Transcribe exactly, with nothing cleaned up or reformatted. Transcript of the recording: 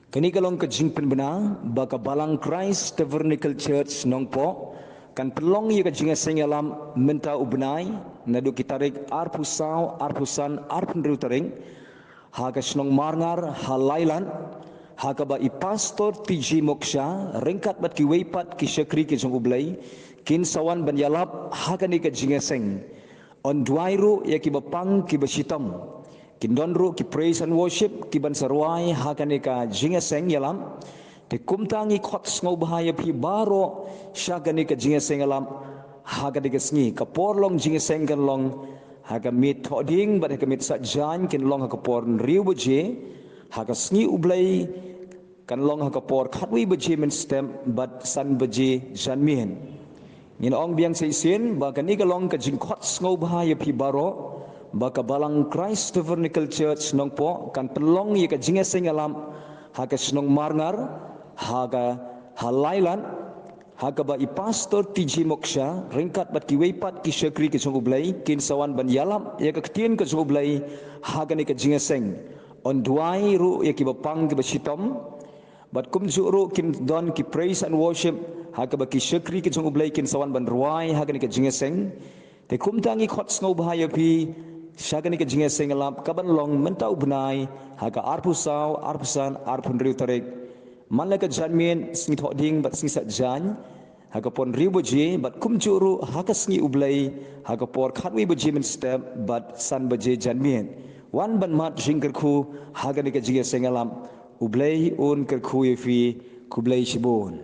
Kane ka long ka jingpynbna ba ka Balang Christ Tabernacle Church Nongpoh kan pynlong ïa ka jingïaseng ïalam mynta u bnai, naduh ki tarik arphew saw, arphew san, arphew hynriew tarik, ha ka shnong Marngar ha Lailan, ha kaba i Pastor T J Moksha ryngkat bad kiwei pat ki shakri ki jong U Blei kin sa wan ban ïalap ha kane ka jingïaseng. Yn duwai ruh ïa kiba pang kiba shitom. Kin don ruh ki praise and worship kiban sa rwai ha kane ka jingïaseng ïalam. Te kumta ngi khot sngewbha ïa phi baroh sha kane ka jingïaseng ïalam ha kane ka sngi. Ka por long jingïaseng kan long ha ka miet thohdieng bad ha ka miet saitjaiñ, kin long ha ka por hynriew baje. Ha ka sngi U Blei kan long ha ka por khatwei baje mynstep bad san baje janmiet. Ngin ong biang shisien ba kane ka long ka jingkhot sngewbha ïa phi baroh ba ka Balang Christ Tabernacle Church Nongpoh kan pynlong ïa ka jingïaseng ïalam ha ka shnong Marngar, ha ka ha Lailan, ha kaba i Pastor T J Moksha ryngkat bad kiwei pat ki shakri ki jong U Blei kin sa wan ban ïalap ïa ka ktien ka jong U Blei ha kane ka jingïaseng. Yn duwai ruh ïa kiba pang kiba shitom. Bad kumjuh ruh kin don ki praise and worship ha kaba ki shakri ki jong U Blei kin sa wan ban rwai ha kane ka jingïaseng. Te kumta ngi khot sngewbha ïa phi sha kane ka jingïaseng ïalap kaban long mynta u bnai ha ka arphew saw, arphew san, arphew hynriew tarik. Man la ka janmiet, sngi thohdieng bad sngi saitjaiñ, ha ka por hynriew baje bad kumjuh ruh ha ka sngi U Blei ha ka por khatwei baje mynstep bad san baje janmiet. Wan ban mad jingkyrkhu ha kane ka jingïaseng ïalam. U Blei un kyrkhu ïa phi. Khublei shibun.